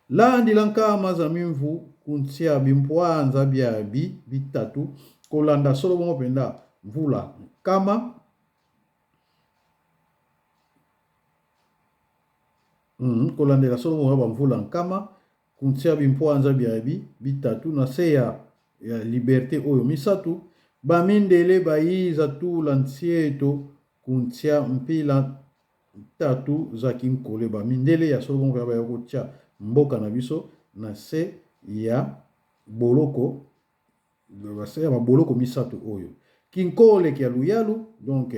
Landila nkama za mimvu kuntia bimpwanza bia bi bitatu kolanda solo bongo mpenza mvula nkama kolandela solo bongo bamvula nkama kuntia bimpwanza bia bi bitatu na se ya liberté oyo misatu bamindele bayiza tula nsieto kuntia mpila tatu za kinkole. Bamindele ya solo bongo baya kotia mboka na biso na se ya boloko, se ya baboloko misato oyo kinkole kia luyalu, donc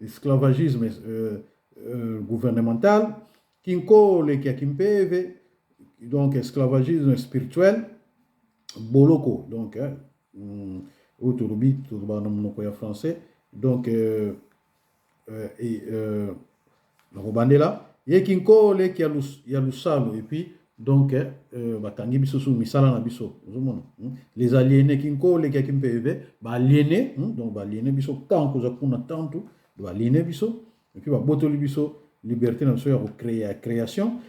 esclavagisme gouvernemental, kinkole kia kimpeve, donc esclavagisme spirituel, boloko donc oyo tolobi tolobaka na monoko ya français, donc nakobandela ye kinkole kia ya lusalo. Et puis donc bakangi biso su misala na biso, ozomona les aliénés, kinkole kia kimpeve, baaliéné, donc baaliéné biso kanko za kuna tantu baaliéné biso, et puis babotoli biso liberté na biso ya kocréer création.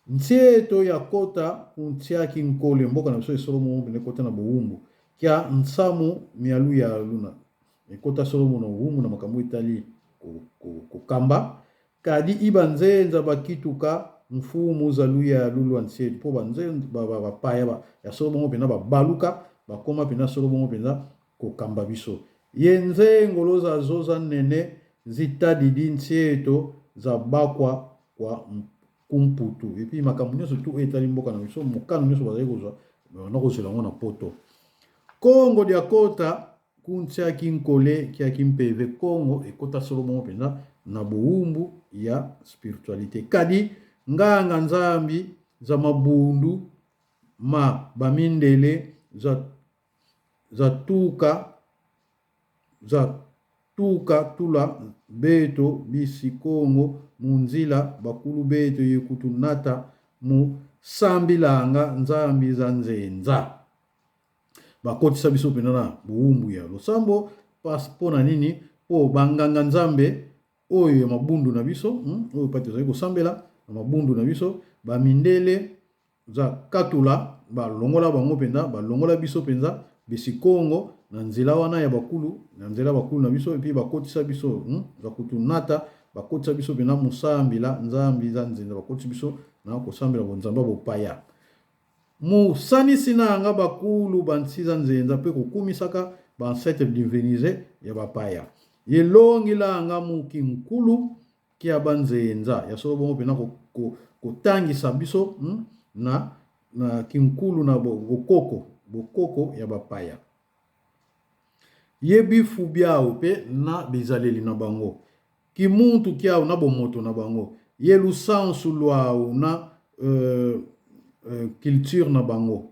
Ntieto ya kota kuntia kinkole mboka na biso esolo mo pene kota na bowumbu kia nsamu mialu ya luna ekota solo mo na bowumbu na makambo etali kokamba kadi iba nzenza bakituka mfumu zalu ya lulu ya ntieto po banzenza bapaya ba ya solo bongo pena babaluka bakoma pena solo bongo pena kokamba biso ye nzengo loza zoza nene zitadidi ntieto za bakwa kwa kumputu. Et puis makambo nyonso tu oyo etali mboka na biso, mokano nyonso bazali kozwa bana kozwela yango na poto. Kongo dia kota kuntia kinkole kia kimpeve, Kongo ekota solo bongo mpenza na bowumbu ya spiritualité. Kadi nganga nzambi za mabundu ma bamindele za tuka za tuka tula beto bisi Kongo munzila bakulu beto yekutu nata mu sambilanga nzambi za nzenza. Bakotisa biso mpenza na bowumbu ya losambo mpona nini? Po banganga nzambe oyo ya mabundu na biso, oyo pati tozali kosambela na mabundu na biso, bamindele za katula balongola bango mpenza, balongola biso mpenza bisi Kongo na nzela wana ya bakulu, na nzela bakulu na biso, epi bakotisa biso za kutunata, bakotisa biso mpenza mosambila nzambi za nzenza, bakotisa biso na kosambela bonzambe bopaya. Mosanisi na yanga bakulu bansiza nzenza mpe kokumisaka ba ancêtre divinise ya bapaya. Yelongi la yanga mukinkulu kia banzenza ya solo bongo mpena kotangisa biso na kinkulu na bokoko ya bapaya. Ye bifu biao pe na bizaleli na bango, kimuntu kiao na bomoto na bango, ye lusansu lwao na culture na bango.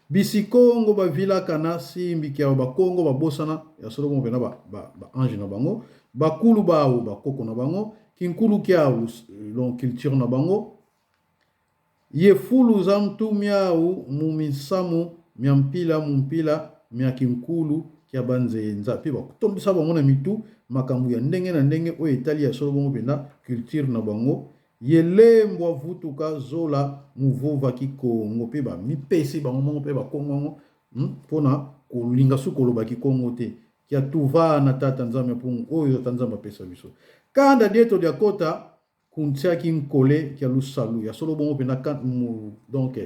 Bisikongo bavilaka na simbi kia bakongo babosana ya solo bongo mpena ba, ba, ba ange na bango bakulu bawu bakoko na bango kinkulu kiawu donc culture na bango ye fulu za mtumiawu mu minsamu mya mpila mu mpila mya kinkulu kia banzenza mpe bakotondisa bango na mitu makambo ya ndenge na ndenge oyo etali ya solo bongo mpenza culture na bango Ye lembwa vutuka zola muvuva ki kongo pe ba mipesi bango moko pe ba kongo yango pona kolinga su koloba kikongo te kia tuvana tata nzambe mpungu oyo tata nzambe apesa biso kanda dieto dia kota kuntiaki nkole kia lusalu ya solo bongo mpenza donc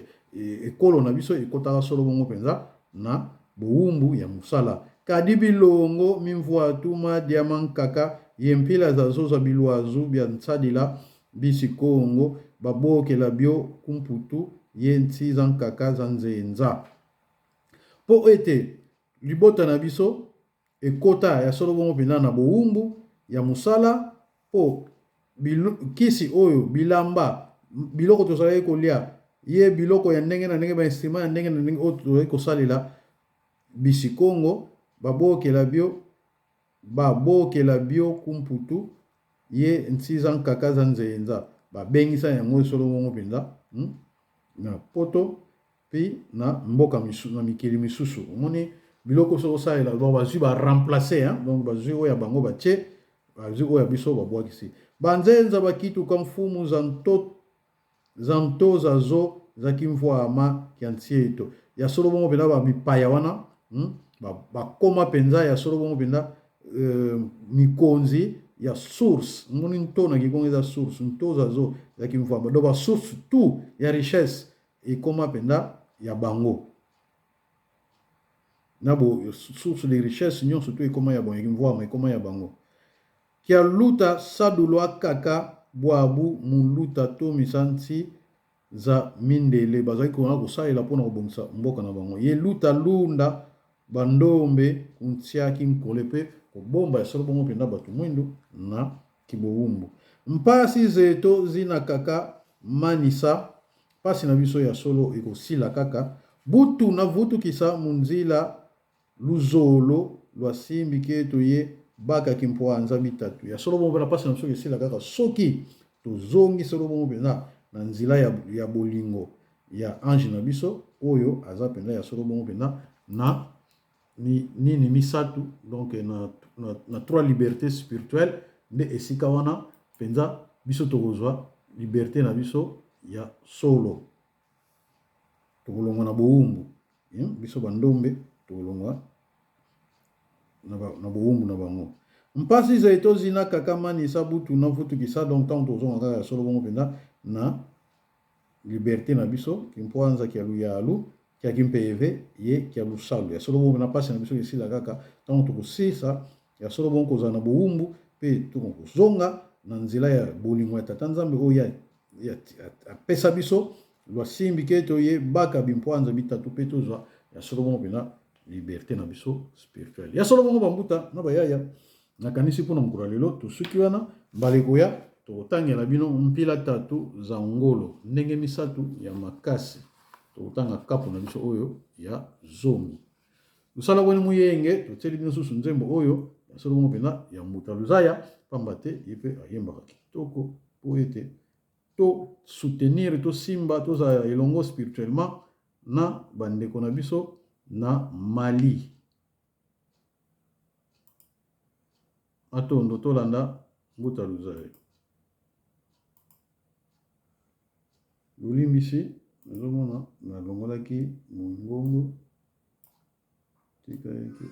ekolo na biso ekotaka solo bongo mpenza na bowumbu ya mosala kadi bilongo mimvuatu madia mankaka ye mpila za zoza bilwazu bia nsadila bisi kongo babokela bio kumputu ye nti za nkaka za nzenza. Mpo ete libota na biso ekota ya solo bongo mpenza na bowumbu ya mosala, mpo kisi oyo, bilamba, biloko tozalaki kolia, ye biloko ya ndenge na ndenge, ba instrument ya ndenge na ndenge oyo tozalaki kosalela bisikongo, babokela bio, babokela bio kumputu ye ntiza nkaka za nzenza, babengisa yango solo bongo mpenza na poto mpe na mboka misusu, na mikili misusu. Omoni biloko soki osalela donc bazwi ba remplacer hein, donc bazwi oyo ya bango batie, bazwi oyo ya biso babwakisi. Banzenza bakituka mfumu za nto za nto za zo za kimvuama kya ntieto. Ya solo bongo mpenza ba mipaya wana bakoma mpenza ya solo bongo mpenza mikonzi ya source. Omoni nto na kikongo eza source, nto za zo za kimvuama, donc ba source tout ya richesse ekoma mpenza ya bango na bo source de richesse nyonso to ekoma ya bango, mvwama ekoma ya bango. Kia luta sadulwa kaka bwabu muluta to misanti za mindele bazali kona kosalela mpona kobongisa mboka na bango. Ye luta lunda bandombe kuntiaki nkole mpe kobomba ya solo bongo mpenza bato mwindu na kibowumbu. Mpasi zeto zina kaka manisa Pasi na biso ya solo ekosila kaka butu na vutukisa munzila luzolo lwa simbi keto ye baka kimpwanza bitatu. Ya solo bongo pena pasi na biso esila kaka soki tozongi solo bongo penza na nzela ya bolingo ya ange na biso oyo aza penza ya solo bongo penza na nini misatu donc na trois libertés spirituelles nde esika wana penza biso tokozwa liberte na biso ya solo, tokolongwa na bowumbu biso bandombe tokolongwa na bowumbu na bango. Mpasi zai tozina kaka manisa butu na vutukisa donc ntango tozonga kaka ya solo bongo mpenza na liberte na biso kimpwanza kia luyalu kia kimpeve ye kia lusalu ya solo bongo na pasi na biso esila kaka ntango tokosisa ya solo bongo kozala na bowumbu mpe tokozonga na nzela ya bolingo ya tata Nzambe oyo apesa biso lwasimbi ke toye baka bimpwanza bitatu mpe tozwa ya solo bongo mpenza liberte na biso spirituelle ya solo bongo bambuta na bayaya. Nakanisi mpo na mokolo ya lelo tosuki wana. Mbala ekoya tokotangela bino mpila tatu za ngolo ndenge misatu ya makasi. Tokotanga kapo na biso oyo ya zomi. Lusala boni muyenge totieli bino susu nzembo oyo ya solo bongo mpenza ya Mbuta Luzaya, pamba te ye mpe ayembaka kitoko mpo ete to soutenir, tosimba, tozala elongo spirituellement na bandeko na biso na Mali. Matondo tolanda Mbuta Luzaya. Bolimbisi nazomona nalongolaki mongongo tika ete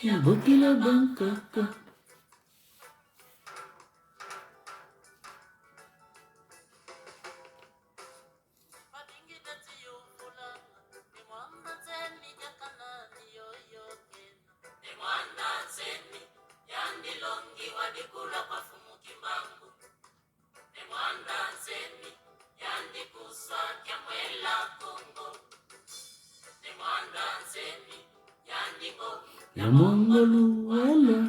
Bokila bankaka. Ya mongolu wala.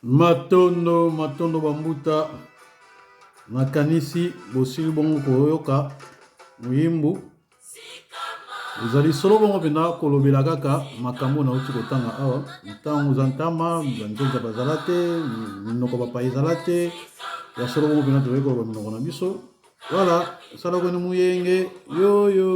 Matondo, matondo bambuta. Nakanisi bosili bongo koyoka moyimbu. Ezali solo bongo mpenza kolobela kaka makambo nauti kotanga awa. Ntango za ntama, banzenza bazala te, minoko bapaya ezala te. Ya solo bongo mpenza tozali koloba minoko na biso. Voilà, sala kweni muyenge yo yo.